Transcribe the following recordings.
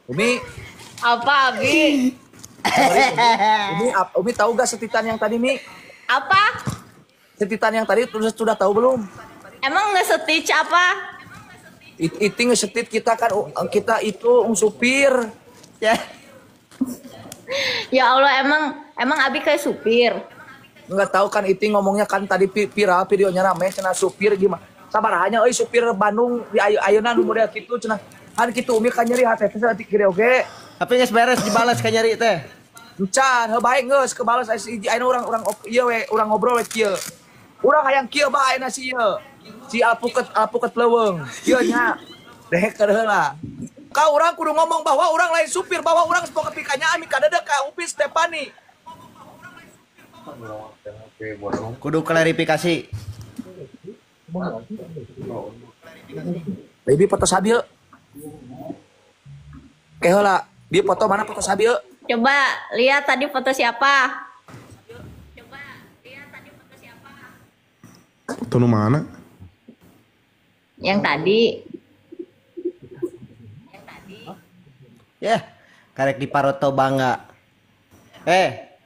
Umi. Apa, Abi? Umi, Umi tahu gak setitan yang tadi, Mi? Apa? Setitan yang tadi sudah tahu belum? Emang nge-stitch apa? Itu nge-stitch kita kan, kita itu supir. Ya. Ya Allah, emang Abi kayak supir. Nggak tahu kan Iting ngomongnya kan tadi viral videonya rame cenah supir gimana. Sabar hanya euy supir Bandung di ayeuna nu model kitu cenah. Kan kitu Umi kan nyeri hate teh saeutik kieu oge. Tapi geus beres dibalas ka nyeri teh. Encan, heuh bae geus kebalas aya hiji ayeuna urang ieu we urang ngobrol we kieu. Urang hayang kieu bae ayeuna si ieu. Si alpuket leuweung. Ieu nya. Dehek heula. Ka urang kudu ngomong bahwa urang lain supir, bahwa urang sok kepikanya ami kadede ka Upi Stefani. Kudu klarifikasi. Baby foto sabil. Oke heula, dia foto mana foto sabil? Coba lihat tadi foto siapa? Foto nu mana? Yang tadi. Ya, karek di Paroto bangga.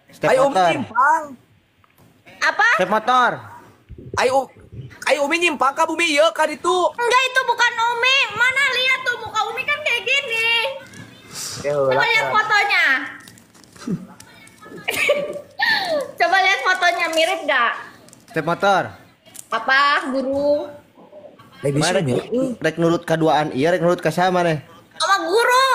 Step ayo motor. Umi nyimpang. Apa? Step motor. Ayo, ayo Umi nyimpang ka bumi ieu ka ditu. Enggak, itu bukan Umi. Mana lihat tuh muka Umi kan kayak gini. Coba lihat fotonya. Coba lihat fotonya mirip gak? Step motor. Apa, guru? Rek nurut kaduaan iya, rek nurut ka sama nih. Sama guru.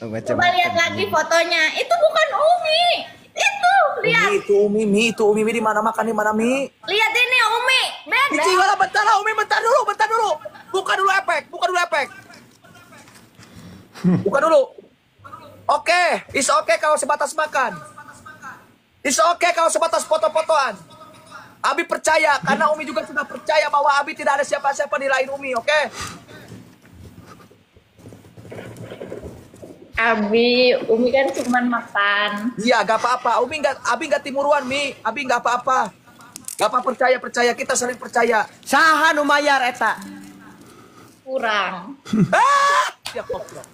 Coba lihat lagi fotonya. Itu bukan Umi. Itu lihat. Umi, itu Umi, Mi, itu Umi, Mi di mana makan di mana Mi? Lihat ini Umi. Beda. Ici, bentar lah Umi, bentar dulu, bentar dulu. Buka dulu efek, buka dulu efek. Buka dulu. Oke, is oke kalau sebatas makan. Is oke kalau sebatas foto-fotoan. Abi percaya karena Umi juga sudah percaya bahwa Abi tidak ada siapa-siapa di lain Umi, oke? Abi, Umi kan cuma makan. Iya, gak apa-apa. Umi nggak, Abi nggak timuruan, Mi. Abi nggak apa-apa. Gak apa percaya, percaya. Kita saling percaya. Saha nu mayar eta? Kurang. Ah! Ya koplok.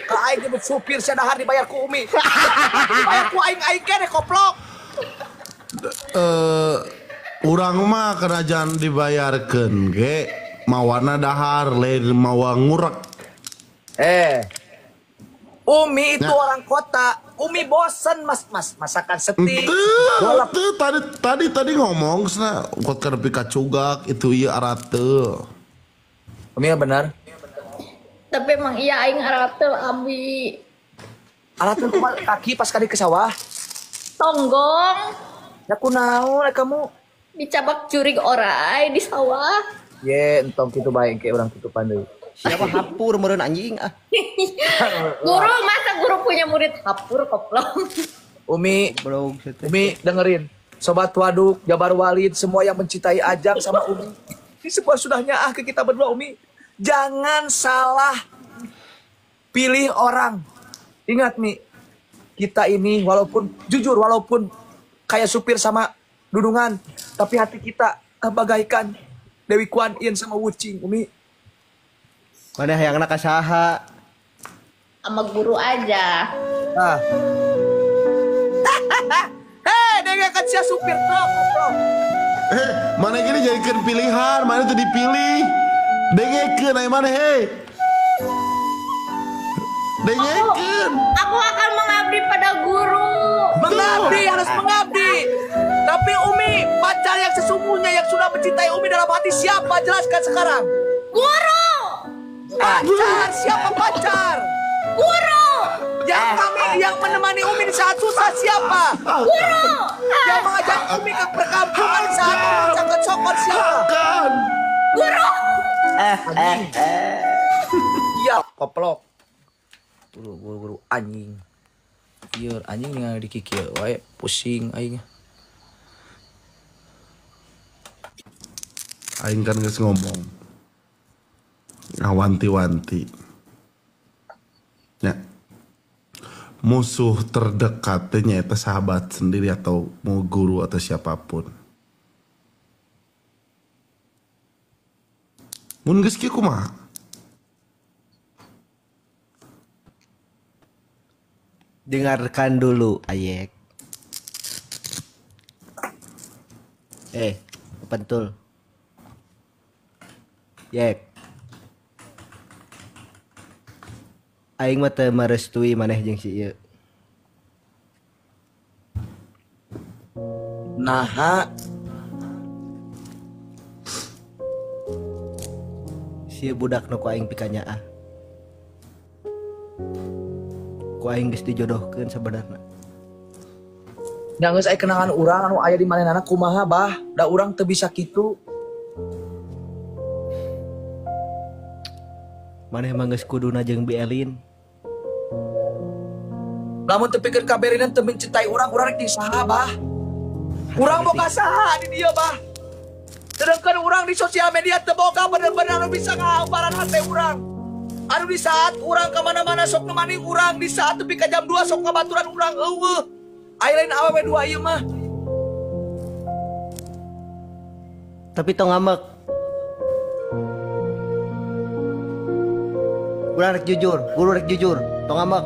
Ka aing nyebut supir sia dahar dibayar ku Umi. Dibayar ku aing aing kene koplok. Urang mah kerajaan dibayarkeun ge mawana dahar lain mawa ngurek. Umi itu orang kota. Umi bosen mas masakan seti. Tadi ngomong sana kot ka kacugak itu ieu arate. Umi benar. Tapi emang iya aing arate Abi. Arate kumaha kaki pas kali ke sawah? Tonggong. Ya kunaon kamu? Dicabak jurig orai di sawah. Ye, entong kitu bae engke urang tutupan deui. Siapa hapur meureun anjing ah. Guru, masa guru punya murid hapur koplok. Umi, Umi dengerin. Sobat Waduk, Jabar Walid, semua yang mencintai Ajang sama Umi. Ini semua sudahnya ah ke kita berdua Umi. Jangan salah pilih orang. Ingat Mi, kita ini walaupun jujur, walaupun kayak supir sama dudungan, tapi hati kita bagaikan Dewi Kwan Yin sama Wucing, Umi. Mana yang nak saha? Sama guru aja. Nah. Hei, dia kan sia supir truk. Mana gini jadikan pilihan, mana itu dipilih. Dengekeun aya mana hei. Dengekeun. Aku akan mengabdi pada guru. Mengabdi, harus mengabdi. Tapi Umi, pacar yang sesungguhnya yang sudah mencintai Umi dalam hati siapa? Jelaskan sekarang. Guru. Pacar, siapa pacar? Guru. Yang kami yang menemani Umi di saat susah siapa? Guru. Yang mengajak Umi ke perkampungan saat Umi cangkat sokot siapa? Guru. Iya, koplok. Guru anjing. Iya, anjing ningali dikikil wae pusing aing. Aing kan geus ngomong. Ngawanti-wanti. Ya. Musuh terdekatnya itu sahabat sendiri atau mau guru atau siapapun. Mun geus kieu kumaha? Dengarkan dulu, Ayek. Pentul. Yek. Aing mah teu marestui maneh jeung si ieu. Naha si budak nu ku aing pikanyaah. Ku aing geus dijodohkeun sabenerna. Da geus aya kenangan urang anu aya di manehna kumaha bah, da urang teu bisa kitu. Maneh mah geus kuduna jeung Bi Elin. Lamun teu pikeun ka Berina teu mencintai urang, urang rek di saha bah? Urang boga saha di dieu bah? Sedangkan urang di sosial media teu boga bener-bener anu bisa ngahambaran hate urang. Anu di saat urang kemana-mana sok nemani urang, di saat tepi ka jam 2 sok ngabaturan urang eueuh. Aya lain awewe dua ieu mah. Tapi tong ngambek. Urang rek jujur, guru rek jujur, tong ngambek.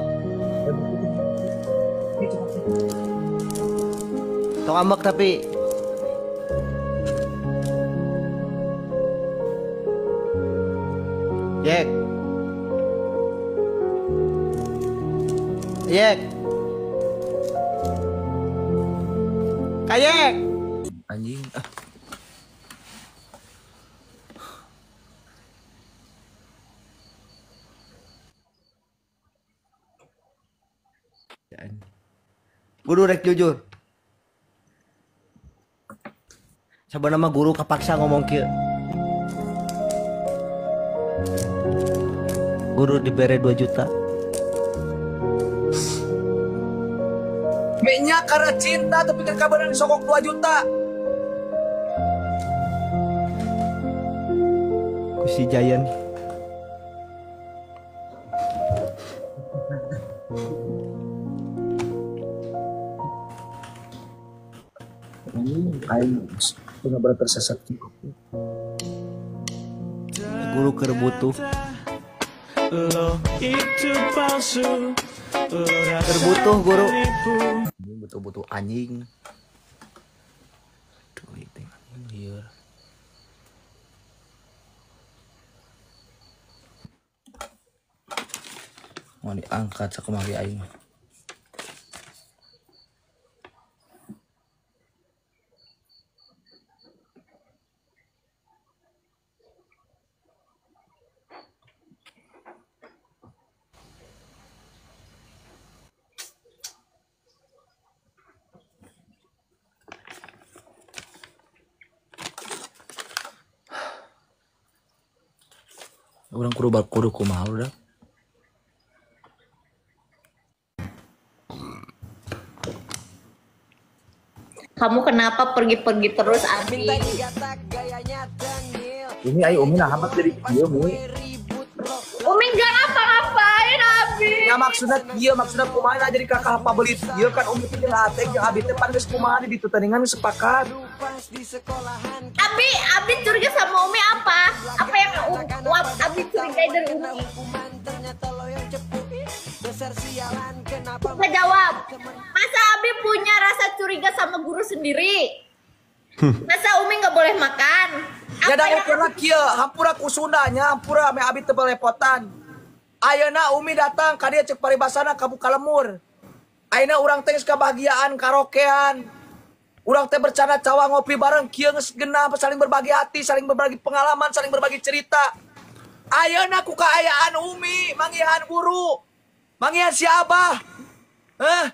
Tong ngambek tapi Yek. Yek. Kayek. Anjing. Ah. Guru rek jujur. Sabenerna mah guru kepaksa ngomong kieu. Guru dibere 2 juta. Menya karena cinta tapi kan kabaran disokok 2 juta. Ku si Giant. Aing bener-bener tersesat. Guru keur butuh. Terbutuh guru. Butuh-butuh anjing. Duh, itu anjing lieur. Mau diangkat sakumaha aing mah. Orang kudu kumaha udah. Kamu kenapa pergi-pergi terus, Abi? Ini ayo Umi nah hambat jadi dia Umi. Umi nggak ngapa-ngapain, Abi. Ya maksudnya dia maksudnya kumaha jadi kakak apa beli dia kan Umi teh jeung hate jeung Abi teh pan geus kumaha di ditu tandingan sepakat. Abi, Abi curiga sama Umi apa? Apa yang Abi curigai dari Umi? Bisa jawab. Masa Abi punya rasa curiga sama guru sendiri? Masa Umi nggak boleh makan? Ya da ukurna kieu, hampura ku Sunda nya, hampura me Abi teu belepotan. Ayeuna Umi datang ka dieu ceuk paribasana kabuka lemur. Ayeuna urang teh geus kabahagiaan karaokean. Urang teh bercanda cawa ngopi bareng kieu geus genah saling berbagi hati, saling berbagi pengalaman, saling berbagi cerita. Ayeuna ku kaayaan Umi, manggihan guru, manggihan si Abah. Heh.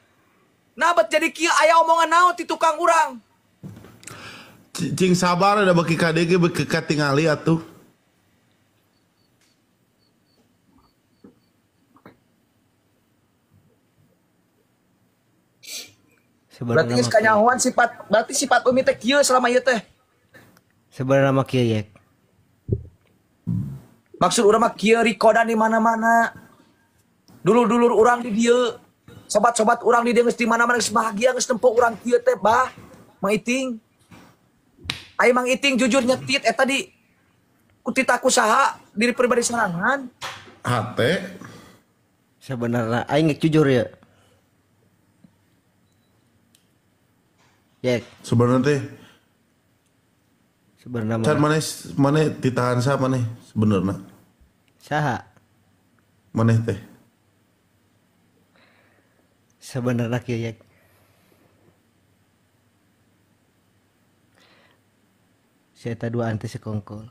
Nah bet jadi kieu aya omongan naon ti tukang urang. Cing sabar ada beki KDG beki katingali atuh. Berarti geus kanyahoan sifat, berarti sifat Umi teh kieu selama ieu teh. Sebenarnya mah kieu yek. Maksud urang mah kieu rikodan di mana-mana. Dulur-dulur urang di dieu, sobat-sobat urang di dieu geus di mana-mana geus bahagia geus nempo urang kieu teh bah. Mang Iting. Ayo Mang Iting jujur nyetit eta di kutita ku saha diri pribadi sorangan. Hate. Sebenarnya aing jujur ya. Yek. Sebenarnya teh sebenarnya can maneh ditahan siapa maneh sebenarnya? Saha? Maneh teh. Sebenarnya kieu Yek. Si eta duaan teh sekongkol.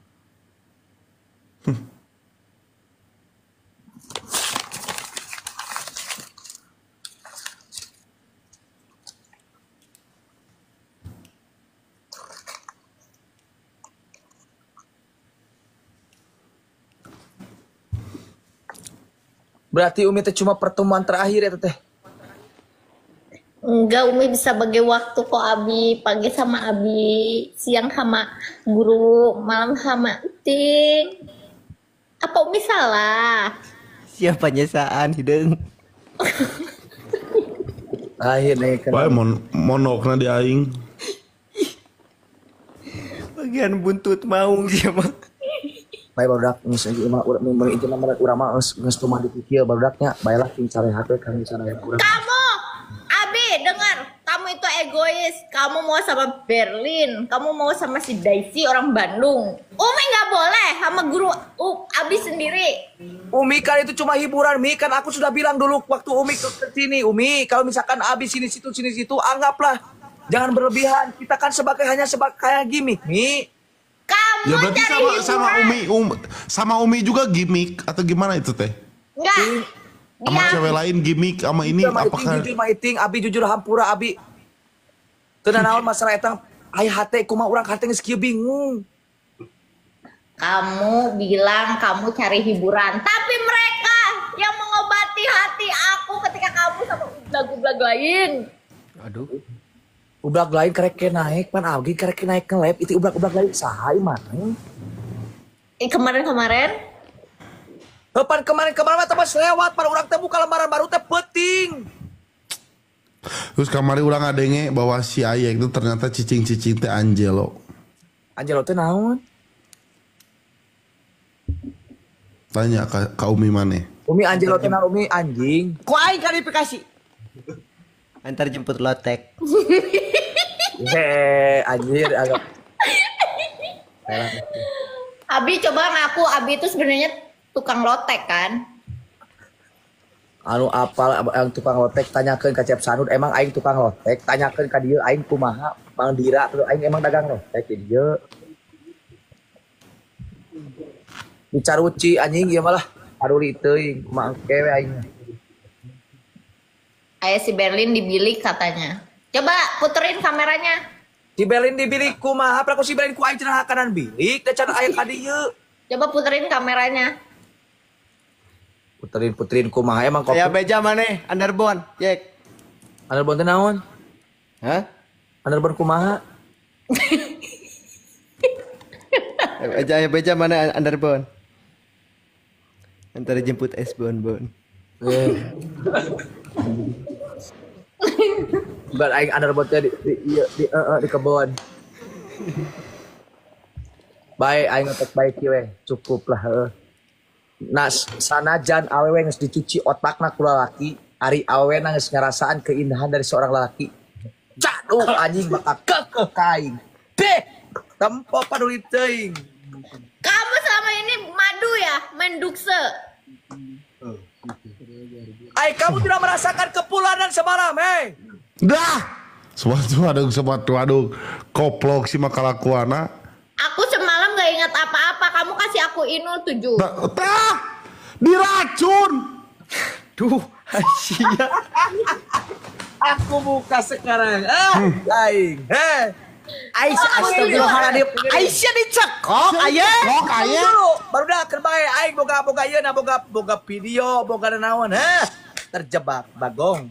Berarti Umi teh cuma pertemuan terakhir ya teteh? Enggak, Umi bisa bagi waktu kok Abi. Pagi sama Abi, siang sama guru, malam sama Uting. Apa Umi salah? Siapa nyesaan hideung? Akhir nih kan. Wae monokna di aing. Bagian buntut maung siapa? Bae barudak geus mah urang itu mah urang mah geus tumah dipikir barudaknya baelah ting sarehat we kang sarehat urang. Kamu Abi dengar, kamu itu egois. Kamu mau sama Berlin, kamu mau sama si Daisy orang Bandung. Umi nggak boleh sama guru Abi sendiri. Umi kan itu cuma hiburan, Mi. Kan aku sudah bilang dulu waktu Umi ke sini, Umi kalau misalkan Abi sini situ anggaplah jangan berlebihan. Kita kan sebagai hanya sebagai kayak gimmick, Mi. Kamu ya berarti cari sama Umi, sama Umi juga gimmick atau gimana itu teh? Enggak. Sama cewek lain gimmick sama ini sama apakah jujur maiting Abi jujur hampura Abi. Teu naon masalah eta ai hate kumaha urang hate geus kieu bingung. Kamu bilang kamu cari hiburan, tapi mereka yang mengobati hati aku ketika kamu sama ublag-ublag lain. Aduh. Ublag lain karek naik pan Abi karek naik ke lab itu ublag-ublag lain saha ieu mah. Kemarin-kemarin? Pan kemarin-kemarin mah teh lewat pan urang teh buka lembaran baru teh peuting. Terus kamari urang ngadenge bahwa si Ayek itu ternyata cicing-cicing teh Angelo. Angelo teh naon? Tanya ka Umi maneh. Umi Angelo teh naon Umi anjing. Ku aing klarifikasi. Antar jemput lotek. Hehe, anjir agak. Abi coba ngaku Abi itu sebenarnya tukang lotek kan? Anu apal yang tukang lotek tanyakeun ka Cep Sanud emang aing tukang lotek, tanyakeun ka dieu aing kumaha Bang Dira terus aing emang dagang lotek di dieu. Dicaruci anjing ieu malah paduli teuing kumaha engke we aing. Ayah si Berlin di bilik katanya. Coba puterin kameranya. Si Berlin di bilik kumaha? Aku si Berlin ku aing cenah kanan bilik da can aya ka dieu. Coba puterin kameranya. Puterin kumaha emang kopi. Aya beja maneh underbone, Yek. Underbone teh naon? Hah? Underbone kumaha? Aya beja maneh underbone. Antar jemput es bonbon. Bar aing underbone teh di kebon. Baik aing ngetek baik kieu we, cukup lah heuh. Nah, sanajan awewe geus dicuci otakna ku lalaki, ari awewe geus ngarasaan keindahan dari seorang lalaki. Caduh anjing bakal kekeh ka aing. Beh, tempo paduli teuing. Kamu selama ini madu ya, mendukse. Ai kamu tidak merasakan kepulanan semalam, hei. Dah. Sobat waduk. Koplok sih mah kalakuana. Aku semalam gak ingat apa-apa. Kamu kasih aku Inul 7. Tah, diracun. Duh, Asia. Aku buka sekarang. Ah, aing. Hei. Aisyah astagfirullahaladzim. Aisyah dicekok aya. Kok aya. Baru dah keur bae aing boga ieu na boga video, boga naon, heh. Terjebak bagong.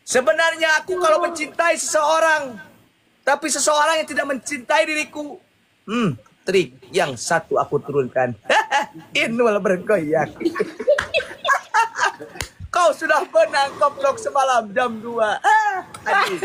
Sebenarnya aku kalau mencintai seseorang, tapi seseorang yang tidak mencintai diriku. Trik yang satu aku turunkan. Inul bergoyak. Kau sudah menang koplok semalam jam 2. Anjing.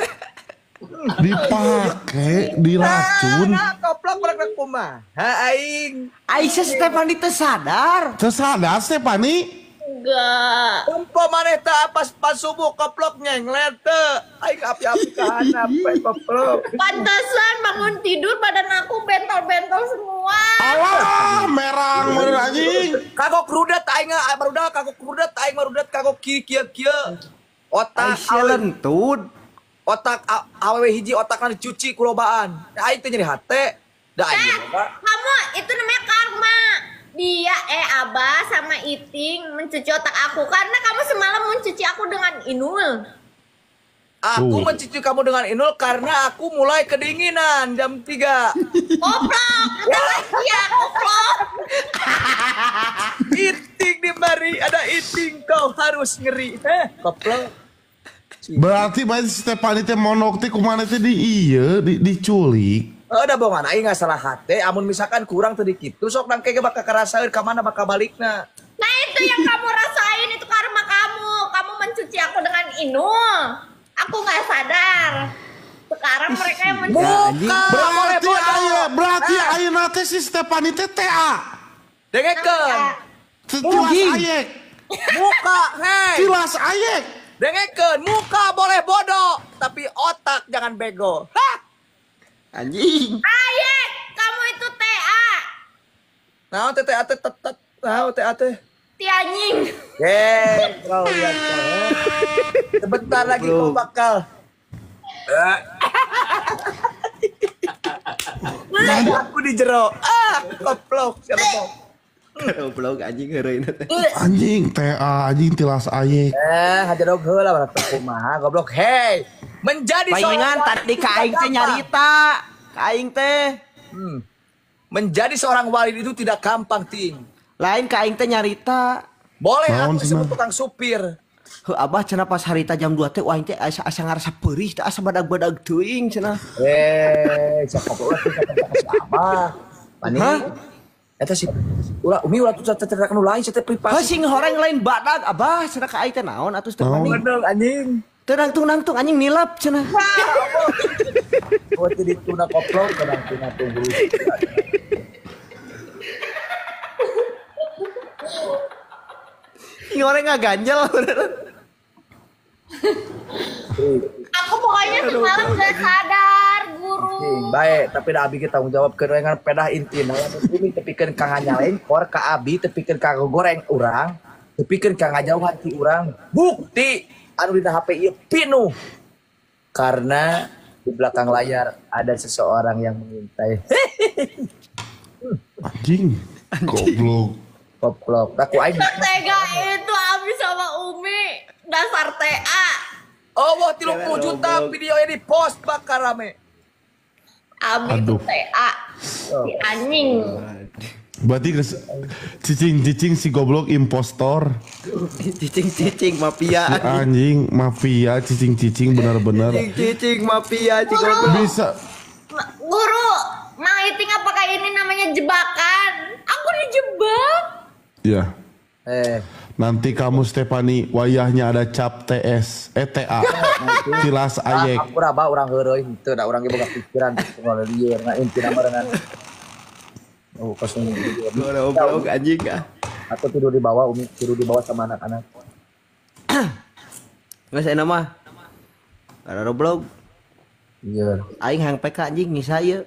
Dipakai, diracun. Nah, koplok mereka kumaha aing. Aisyah Stefani tersadar. Tersadar Stefani? Enggak. Enggak. Tempo maneh teh pas subuh koplok nyenglet teh. Aing api-api ka handap we koplok. Pantesan bangun tidur badan aku bentol-bentol semua. Alah, merang meureun anjing. Kagok rudet aing barudak kagok rudet aing barudak kagok kieu kieu kieu. Otak lentut. Otak awewe hiji otakna dicuci ku lobaan. Aing teh nyeri hate. Da aing kamu itu namanya karma. Dia Abah sama Iting mencuci otak aku karena kamu semalam mencuci aku dengan Inul. Aku mencuci kamu dengan Inul karena aku mulai kedinginan jam 3. Koplok, ya koplok. Iting di mari ada Iting kau harus ngeri. Koplok. Berarti bae si Stefani teh monok teh kumaha teh di ieu diculik. Udah bohongan aing nggak salah hati, amun misalkan kurang tadi gitu, sok nang kayaknya bakal kerasain kemana bakal balikna. Nah itu yang kamu rasain itu karma kamu, kamu mencuci aku dengan Inul, aku nggak sadar. Sekarang mereka yang mencuci. Berarti ayah, berarti ayah nate si Stefani teh TA. Dengekeun. Tilas ayek. Muka, hei. Tilas ayek. Dengekeun, muka boleh bodoh, tapi otak jangan bego. Hah? Anjing. Ayek, kamu itu TA. Nah, TA teh tetep. Nah, TA teh. Tianjing. Ye, kau lihat kau. Sebentar lagi kau bakal. Aku di jero. Ah, goblok siapa tahu. Goblok anjing heureuyna teh. Anjing TA anjing tilas ayek. Hajar dog heula barang kumaha goblok. Hey. Menjadi palingan tadi ka aing teh nyarita, ka aing teh. Menjadi seorang wali itu tidak gampang, Ting. Lain ka aing teh nyarita. Boleh aku disebut tukang supir. Heuh abah cenah pas harita jam 2 teh aing teh asa ngarasa peurih teh asa badag-badag teuing cenah. Siapa ulah si abah. Mani. Eta si ulah Umi ulah tuh cerita nu lain teh privasi. Heuh sing horeng lain badag abah cenah ka aing teh naon atuh teh mani. Anjing. Tenang-tenang anjing nilap cenah. Gua teh dituna koplok tenang tuna tunggu. Ini orang nggak ganjel beneran. Aku pokoknya semalam gak sadar guru. Baik, tapi dah abi kita tanggung jawab ke dengan pedah inti. Nah, Umi tepikeun ka nganyalengkor ka abi tepikeun ka goreng urang, tepikeun ka ngajauhan ti urang. Bukti anu dina HP ieu pinuh. Karena di belakang layar ada seseorang yang mengintai. Anjing. Goblok. Goblok. Aku aing tega itu Abi sama Umi dasar TA. Oh, wah 30 juta video ini post bakal rame. Abi itu TA. Si anjing. Berarti cicing-cicing si goblok impostor. Cicing-cicing mafia. Si anjing mafia cicing-cicing benar-benar. Cicing-cicing mafia si goblok. Bisa. Guru, Mang Iting apakah ini namanya jebakan? Aku dijebak. Iya. Nanti kamu Stefani wayahnya ada cap TS TA. Tilas ayek. Aku raba urang heureuy henteu da urang ge boga pikiran lieur na intina mah dengan. Oh, kosong. Goblok anjing ah. Aku tidur di bawah, Umi tidur di bawah sama anak-anak. Geus enak mah. Ada goblok. Iya. Aing hang PK anjing ngisa ieu.